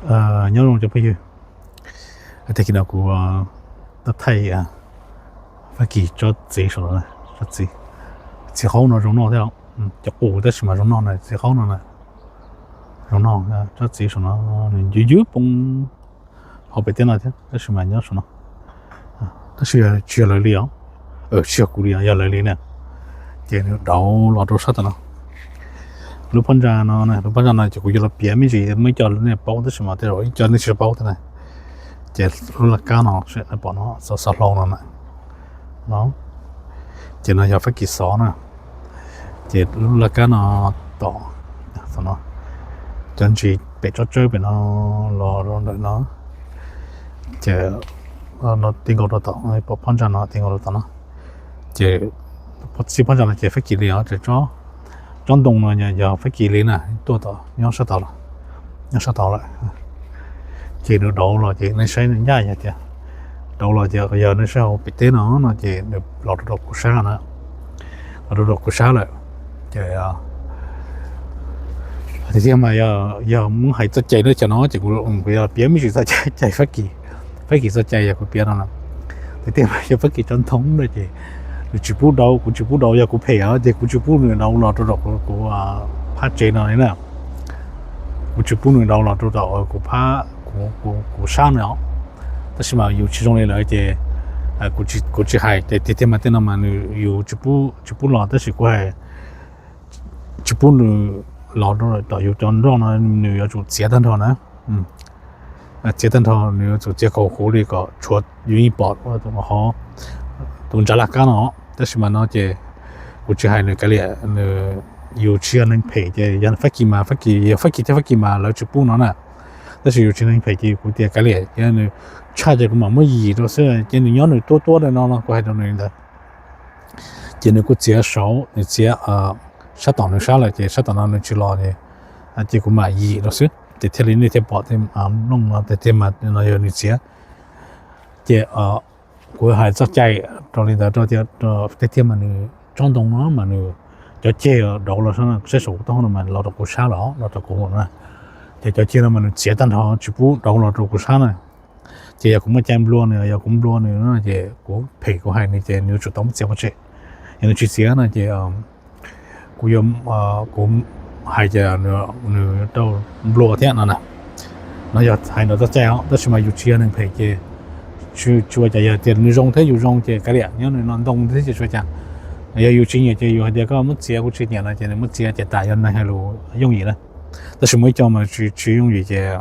Nyob zoo cov phooj ywg, tag kis no kuv tau thaij Fab Kis tsob txiv saum no, txiv, txiv qaub no zoo noj thiab, cov qus tab sis mas zoo noj na, txiv qaub no na, zoo noj, tsob txiv saum no nws ywj ywj poob hauv pem teb no thiab tab sis mas nyob saum no, tab sis tsis yog lawv li os, tsis yog kuv li os, yog lawv li na. Ces nws dauv los rau sab tom no. Lub phab ntsa no, lub phab ntsa no ces kuv yuav los piav me ntsis muaj ib co nej paub tab sis mas tej zaum ib co nej tsis paub thiab na. Ces lub laj kab no, pom no, xov hlau no na, no, ces no yog Fab Kis xov na. Ces lub laj kab no tom, tom no, cov ntsis pem tsob tsawb pem no los rau ntawm no, ces ti nkaus rau tom, pom phab ntsa no ti nkaus rau tom no. Ces txij phab ntsa no ces Fab Kis li os, ces tsob ntoo no yog Fab Kis li na, tuaj tom nyob sab tod, nyob sab tod lawm. Ces nws dauv los ces nej saib nws ncaj yog tias, dauv los ces yog nej saib hauv pem teb no no ces nws los rau rau kuv sab na, los rau rau kuv sab lawm. Ces tiag tiag mas yog muab hais txoj cai lub chaw no ces kuv, kuv yog piav me ntsis txoj cai Fab Kis, Fab Kis txoj cai yog kuv piav no na. Tiag tiag mas yog Fab Kis tsob ntoo no ces nws tsis pub dauv, kuv tsis pub dauv, yog kuv phem os ces kuv tsis pub nws dauv los rau tom kuv phab tsev no li na. Kuv tsis pub nws dauv los rau tom kuv phab, kuv sab no os. Tab sis mas yus tsis zoo li lawv ces kuv tsis hais, ces tiag tiag mas tej no mas nws, yus tsis pub los tab sis kuv hais tsis pub nws los rau tom yus cov nroj no, nws yuav tsum txiav tag nrho na. Txiav tag nrho, nws yuav tsum txiav kaum huv li kom tshuav yus yeej pom tus ntsa laj kab no. Tab sis mas no ces kuv tsis hais nws kav liam, nws, yus tsis yog neeg phem ces yog Fab Kis mas Fab Kis, yog Fab Kis thiab Fab Kis mas lawv tsis pub no na. Tab sis yus tsis neeg phem ces kuv tias kav liam, ces nws tshaj ces kuv mam muab yim rau xwb, ces nws nyob nws tuab tuab li no no, kuv hais rau nws li ntawd. Ces nws kuj txiav saud, nws txiav sab tom nws sab lawm ces sab tom no nws tsis los, ces kuv mam yim rau xwb ces thiaj li nej thiaj pom tej nplooj no tiag tiag mas no yog nws txiav. Ces kuv hais txoj cai rau li ntawd rau tias tiag tiag mas nws tsob ntoo no mas nws cov ceg dauv los saib saum kuv taub hau no mas los rau kuv sab los no rau kuv na. Ces cov ceg no mas nws txiav tag nrho tsis pub dauv los rau kuv sab na. Ces yog kuv muaj cai nplua nws, yog kuv nplua nws no ces kuv phem kuv hais nws ces nws yuav tsum tau muab txiav pov tseg. Yog nws tsis txiav no ces kuv yuav, kuv hais ces nws rau nplua thiab no na. No yog hais ntawm txoj cai os, tab sis mas yus tsis yog neeg phem ces tsis ua cas, yog tias nws zoo thiab yus zoo ces kav liam, nyob nws no ntoo thiab ces tsis ua cas. Yog yus tsis nyiam ces yus hais tias koj muab txiav, kuv tsis nyiam no ces nws muab txiav ces tas, yog neeg hais lus yooj yim na. Tab sis muaj ib co mas tsis yooj yim ces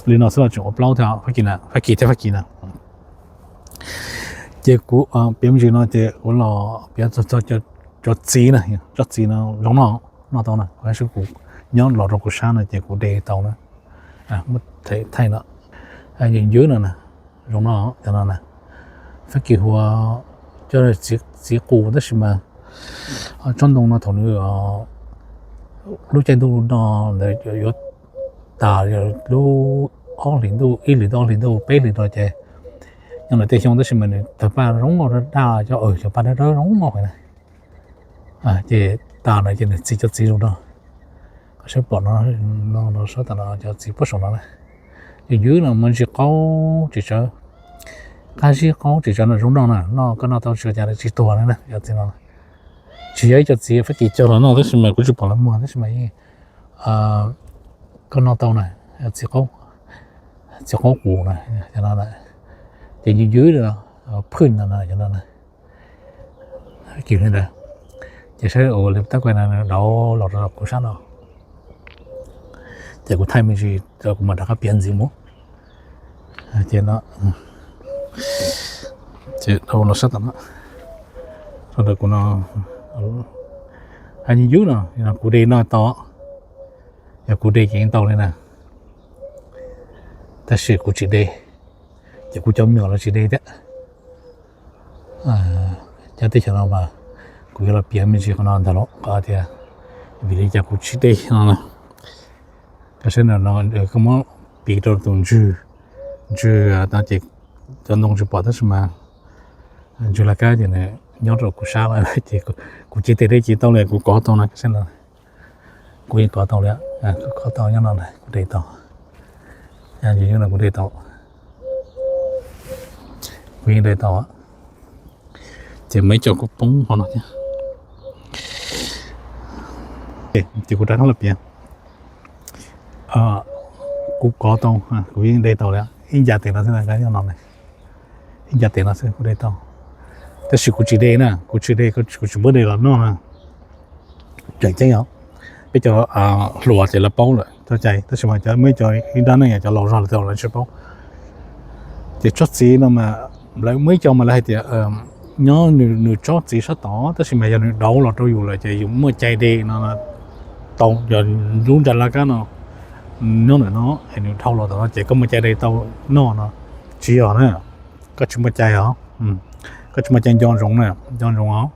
li no xwb los tseem ua plaub thiab, Fab Kis na, Fab Kis thiab Fab Kis na. Ces kuv piav me ntsis no ces kuv los piav txog cov txiv na, tsob txiv no zoo noj, noj tau na, kuv nyob los rau kuv sab no ces kuv de tau na. Muab thaij no, ywj ywj no na, zoo noj cov no na. Fab Kis hu ua cov txiv qus tab sis mas tsob ntoo no thaum nws lub caij ntuj no ntawd yuav tas lub ob hlis ntuj, ib hlis ntuj, ob hlis ntuj, peb hlis no ces nyob ntawm tej xyoo tab sis mas nws tawg paj zoo nkauj daj, cov, cov paj dawb dawb zoo nkauj na. Ces tas no ces nws txi cov txiv zoo no. Koj saib pom no, no sab tom no cov txiv puag saum no na. Ywj ywj no muaj ntsis qaub tsis tsawv, qab zib qaub tsis tsawv no zoo noj na, noj koj noj tau tsis ua cas, tsis tuag na. Cov txiv no tsis yog ib co txiv Fab Kis cog los noj tab sis mas kuv tsis pom lawv muag tab sis mas yeej koj noj tau na, txiv qaub, txiv qaub qus na, cov no na. Ces ywj ywj no, phwj no, cov no na. Kiag li ntawd, ces saib ua li tab kuj na, dauv los rau kuv sab no. Ces kuv thaij me ntsis rau kuv mam rov qab piav ntxiv mus. Ces no, ces dauv los sab tom no, rau ntawm kuv no, ywj ywj no, kuv de noj tau, yog kuv de ces yeej tau li na. Tab sis kuv tsis de, ces kuv cov me nyuam los tsis de thiab. Cov teb chaws no mas kuv yuav los piav me ntsis qhov no ntag los qhov tias vim li cas kuv tsis de no. Koj saib no, koj muab piv rau tus ntswg, ntswg no ces cov ntoo tsis pom tab sis mas ntswg laj kab ces nws nyob rau kuv sab lawm ces kuv cia li de ces tau li, kuv kov tau no, koj saib no, kuv yeej kov tau li, kov tau nyob no, kuv de tau. Kuv de tau, kuv yeej de tau, ces muaj ib co kuj poob hauv no thiab. Ces kuv rov qab los piav, kuv kov tau, kuv yeej de tau li ib ncav tes no xwb, ib ncav tes no xwb kuv de tau. Tab sis kuv tsis de na, kuv tsis de, kuv tsis muab de los noj na. Tseem ceeb os, peb cov hluas ces lawv paub lawm txoj cai, tab sis mas cov muaj ib co ib nrab neej cov laus zog lawm tej zaum lawv tsis paub. Ces tsob txiv no mas lawv muaj ib co mas lawv hais tias nyob nws tsob txiv sab tod tab sis mas yog nws dauv los rau yus lawm ces yus muaj cai de no tau. Yog lub nra laj kab no nyob ntawm no es nws dhau los tom no ces koj muaj cai de tau noj no, tsis yog na. Koj tsis muaj cai os, koj tsis muaj cai nco ntsoov na, nco ntsoov os.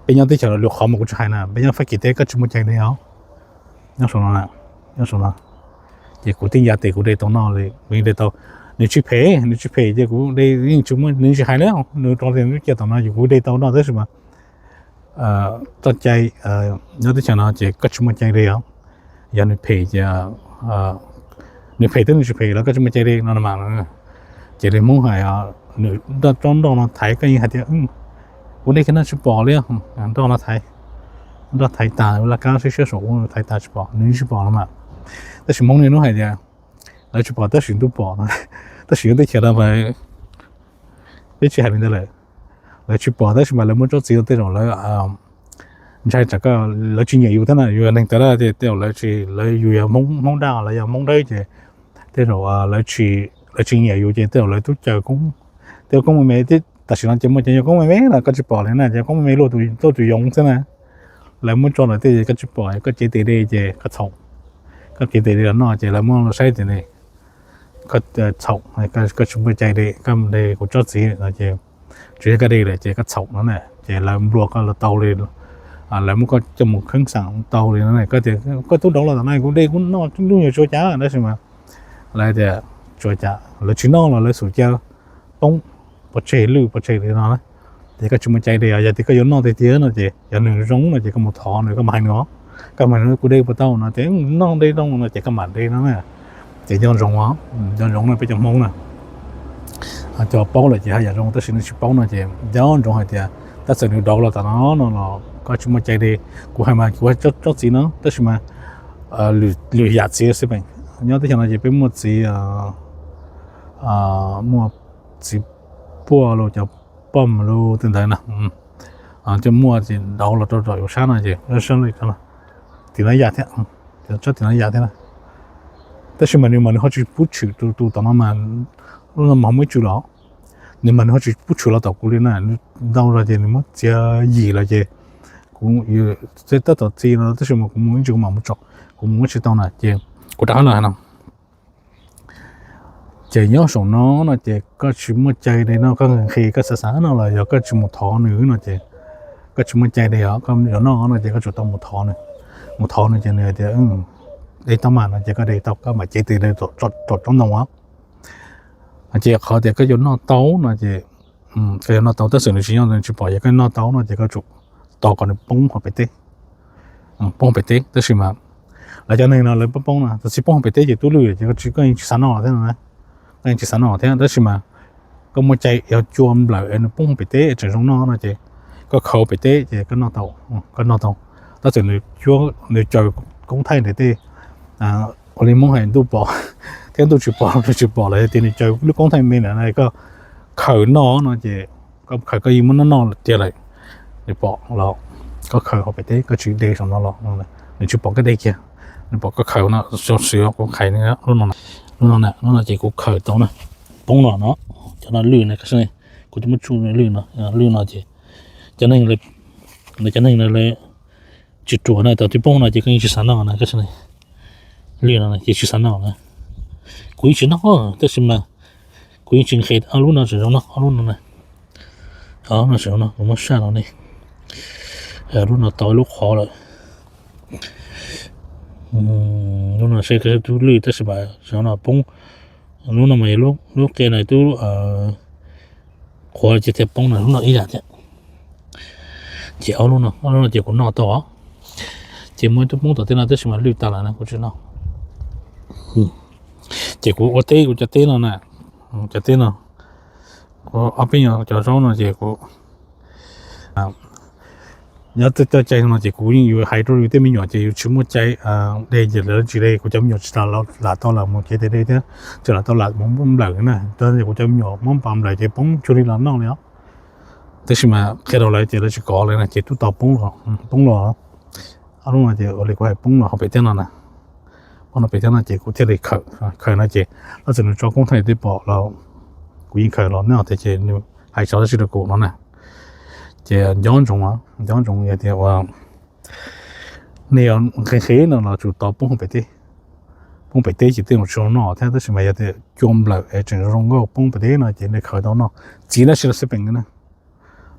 Peb nyob teb chaws lwm qhov mas kuv tsis hais na, peb nyob Fab Kis teb koj tsis muaj cai de os. Nyob saum no, nyob saum no, ces kuv tib ncav tes kuv de tau noj li, kuv yeej de tau. Nws tsis phem, nws tsis phem ces kuv de yeej tsis muaj, nws tsis hais li, nws rau tias nws cia tom no ces kuv de tau noj tab sis mas txoj cai nyob teb chaws no ces koj tsis muaj cai de os. Yog nws phem ces, nws phem twb nws tsis phem los koj tsis muaj cai de no mas. Ces li Hmoob hais, nws tsob nroj no thaiv koj yeej hais tias kuv de kiag no tsis pom li, nroj no thaiv, nroj thaiv tas laj kab siab siab saum ub thaiv tas tsis pom, nws tsis pom los mas. Tab sis Hmoob niaj hnub hais tias lawv tsis pom tab sis ntuj pom no, tab sis nyob teb chaws no mas peb tsis hais li ntawd lawm. Lawv tsis pom tab sis mas lawv muab tsob txiv tej zaum lawv ntshai tsam koj, lawv tsis nyiam yus thiab na, yus yog neeg tawv daj ces tej zaum lawv tsis, lawv yus yog Hmoob daj los yog Hmoob dawb ces tej zaum lawv tsis nyiam yus ces tej zaum lawv tub caw koob, tej koob me me, tam sim no ces muaj cov yog koob me me no koj tsis pom li na, cov koob me me luaj tuaj tus yoov xwb na. Lawv muab tso lawm tej ces koj tsis pom, koj cev tes de ces koj txhaum, koj cev tes de los noj ces lawv muab los saib tias ne, koj txhaum, koj tsis muaj cai de, koj de kuv tsob txiv no ces tsis yog koj de lawm ces koj txhaum no na, ces lawv nplua koj los tau li, lawv muab koj coj mus kheeb xeem tau li no. Koj tias koj tub dauv los tom no kuv de kuv noj lub nyuag tsua cas tab sis mas lawv tias tsua cas lawv tsis noj los lawv xum cia poob pov tseg lwj pov tseg li no na. Ces koj tsis muaj cai de os, yog tias koj yuav noj tiag tiag no ces yog nws zoo no ces koj mus thov nws, koj mam hais nws os, koj mam hais nws kuv de puas tau no ces noj de zoo no ces koj mam de no na. Ces nco ntsoov os, nco ntsoov no peb cov Hmoob na, cov paub lawm ces haj yam zoo tab sis nws tsis paub no ces nco ntsoov hais tias tab txawm nws dauv los tom no no los koj tsis muaj cai de. Kuv hais mas kuv hais tsob txiv no tab sis mas lwm yam txiv xwb peem. Nyob teb chaws no ces peb muaj txiv, muaj txiv puaj los cov pom los tej ntawd na, coj muaj ces dauv los rau tom yus sab no ces sab tim no yam thiab, tsob tim no yam thiab na. Tab sis mas nws mas nws ho tsis pub tshwm tus tom no mas, lub no mas ho muaj ib tsw los, nws mas nws ho tsis pub tshwm los tom kuv li na, nws ntau los ces nws muab txiav yim los ces kuv tab tom txiav no tab sis mas kuv mus ib tsam kuv mam mus tsom, kuv mus ua tsis tau na ces kuv rov qab los hais no. Ces nyob saum no no ces koj tsis muaj cai de no, koj nqhis koj xav xav no los yog koj tsis mus thov nws no ces koj tsis muaj cai de os, koj yuav noj no ces koj tsum tau mus thov nws. Mus thov nws ces nws hais tias de tau mas no ces koj de tau, koj mam cev tes de tom tsob ntoo os. Ces qhov tias koj yuav noj tau no ces koj yuav noj tau tab sis nws tsis nyob nws tsis pom, yog koj noj tau no ces koj tsum tos kom nws poob hauv pem teb, poob hauv pem teb. Tab sis mas lawv cov neeg no lawv poob poob no, tab sis poob hauv pem teb ces tub lwj ces koj tsis, koj yeej tsis xav noj thiab no, koj yeej tsis xav noj thiab. Tab sis mas koj muaj cai yog cua nplawm es nws poob hauv pem teb tseem zoo noj no ces koj khaws pem teb ces koj noj tau, koj noj tau. Tab sis nws caws koob thaij nws tej, ua li Hmoob hais ntuj pom thiab ntuj tsis pom, ntuj tsis pom los yog tias nws caws lub koob thaij me na, koj khaws noj no ces koj khaws koj yeej muab noj noj tiag lawm. Nws pom los koj khaws hauv pem teb, koj tsis de saum no los nws tsis pom koj de kiag, nws pom koj khaws no. Xyov kuv hais lub no, lub no na, lub no ces kuv khaws tau na, poob no no, cov no lwj na, kuv twb muab tsuj lwj no, lwj no ces cov neeg, cov neeg no lawv tsis ruam na, thaum twb poob no ces koj yeej tsis xav noj na, lwj no ces tsis xav noj na. Kuv yeej tsis noj tab sis mas kuv yeej tsis nqhis. Ob lub no tseem zoo noj, ob lub no na, ob lub no tseem zoo noj, kuv muab saj no ne, lub no tau ib lub qhov lawm. Lub no seb twb lwj tab sis mas tseem no poob. Lub no mas lub qe no twb qhuav ces thiaj poob na, lub no ib yam thiab. Ces ob lub no, ob lub no ces kuv noj tau os. Ces muaj ib tug poob tom tej no tab sis mas lwj tas lawm na, kuv tsis noj. Ces kuv ua teb kuv cov teb no na, cov teb no, ob peb nyuag cov zaub no ces kuv nyob coj cai no ces kuv yeej yuav hais rau yus tej me nyuam ces yus tsis muaj cai de ces lawv tsis de, kuv cov me nyuam tsis lam tau lam mus cev tes de thiab tsis lam tau lam mus nplawm na. Kuv cov me nyuam mob npa nplawm ces poob cuag li los noj li os. Tab sis mas qhia rau lawv ces lawv tsis kov li na ces twb tau poob los, poob los. Ob lub no ces ua li kuv hais poob los hauv pem teb no na, poob los pem teb no ces kuv thiaj li khaws, khaws no ces tab sis nws tso koob thaij tej pom los kuv yeej khaws los noj thiab ces nws hais tsov tab sis rau kuv no na. Ces nco ntsoov, nco ntsoov yog tias ua nej yuav nqhis nqhis no los tsum tau poob pem teb, poob pem teb ces tej mus tsis zoo noj thiab tab sis mas yog tias cua nplawm es tseem zoo nkauj poob pem teb no ces nej khaws tau noj, txiv dab tsi los xij peem li na,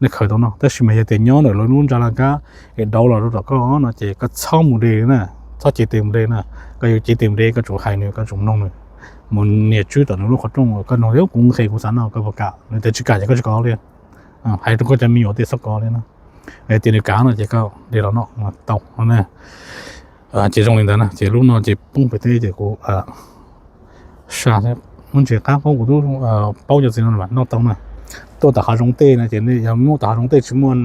nej khaws tau noj. Tab sis mas yog tias nyob ntawm lawv lub ntsa laj kab es dauv los rau tom koj no ces koj txhob mus de na, txhob cev tes mus de na. Koj yuav cev tes mus de koj tsum hais nws, koj tsum mloog nws, mus nias tswb tom nws lub qhov rooj koj nug tias kuv nqhis kuv xav noj koj puas kam, nws tias tsis kam ces koj tsis kov li. Hais rau koj cov me nyuam tias txhob kov li na. Tias nws kam no ces koj de los noj tau no na. Ces zoo li ntawd na ces lub no ces poob pem teb ces kuv saj thiab muab ntses qab qab kuv twb paub cov txiv no mas noj tau na. Tuaj tom hav zoov tej no ces nej yog muaj tom hav zoov tej tsis muaj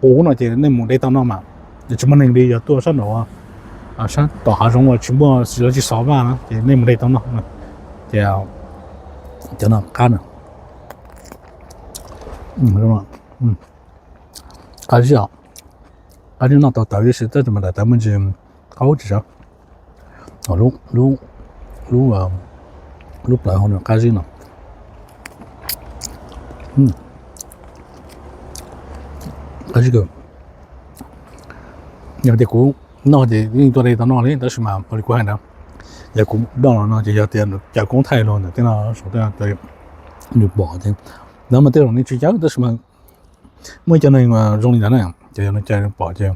quv no ces nej mus de tau noj mas, tsis muaj neeg li, yog tuaj sab nraud, sab tom hav zoov uas tsis muaj, lawv tsis xov vaj no ces nej mus de tau noj. Ces cov no qab na, qab zib os, qab zib noj tau tawv tab sis tab sis mas daim tawv muaj ntsis qaub tsis sawv. Lub, lub plawv hauv nws qab zib no, qab zib kawg. Yog tias kuv noj ces yeej tuaj de tau noj li tab sis mas ua li kuv hais ntawd, yog kuv noj los no ces yog tias nws caw koob thaij los ntawm tej no saum tej, nws pom ces, no mas tej zaum nej tsis caw tab sis mas muaj ib co neeg zoo li ntawd na, ces yog nws caw nws pom ces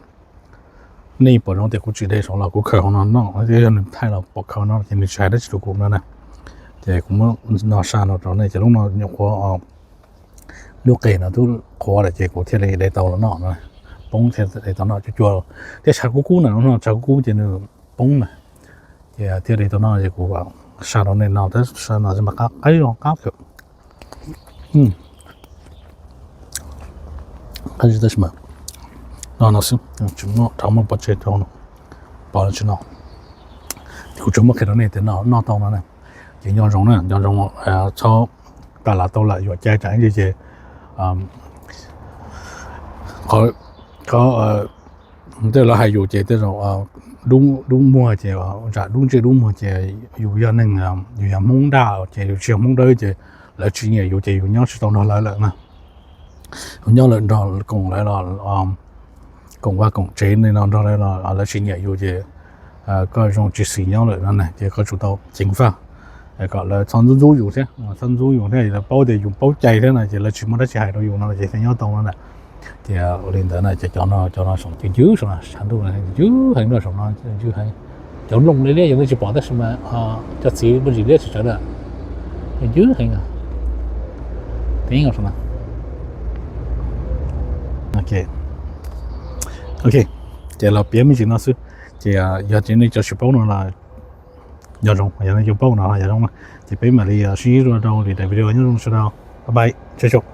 nej pom zoo tias kuv tsis de saud los kuv khaws hauv no noj, yog nws thaij los pom khaws no ces nws tsis hais dab tsi rau kuv no na. Ces kuv muab no saj no rau nej ces lub no nyuam qhuav, lub qe no twb qhuav lawm ces kuv thiaj li de tau los noj no, poob thiaj de tau noj cuag cuag thiab tshav kub kub na, lub no tshav kub kub ces nws poob na. Ces thiaj de tau noj ces kuv saj rau nej no, tab saj no mas qab, qab zib qab kawg. Qab zib tab sis mas no no xwb, tsis muaj rau muaj pov tseg rau no, pov tsis no. Kuv tsuas muab qhia rau nej tias noj tau no na. Ces nco ntsoov na, nco ntsoov txhob, tas lam tau lam yuam cai tsam ib ntsis ces qhov tej lawv hais yus ces tej zaum dub muag ces, tsam dub ntsej dub muag ces yus yog neeg, yus yog Hmoob Daj ces yus tsis yog Hmoob Dawb ces lawv tsis nyiam yus ces yus nyob tsis tau nrog lawv lawm na. Yus nyob lawm nrog koom lawv los, koom vaj koom tsev li no nrog lawv los lawv tsis nyiam yus ces koj zoo tsis xis nyob lawm no na, ces koj tsum tau ceev faj kom lawv txhob ntxub ntxub yus thiab, txhob ntxub yus thiab, lawv paub tias yus paub cai thiab no ces lawv tsis muaj dab tsi hais rau yus no ces thiaj nyob tau no na. Ces ua li ntawd na ces cov no, cov no saum ncw ncw saum no, tshav ntuj ncw heev no saum no ncw heev. Cov nplooj liab liab yus twb tsis pom tab sis mas cov txiv muaj ntsis liab tsis tsawv na, ncw heev. Saum no, ok, ces los piav me ntsis no xwb. Ces yog tias nej cov tsis paub no los nco ntsoov, yog nej cov paub no yog zoo no, ces peb mam li sib ntsib dua rau lwm daim video, nyob zoo sawv daws, bye bye, tsawg tsawg.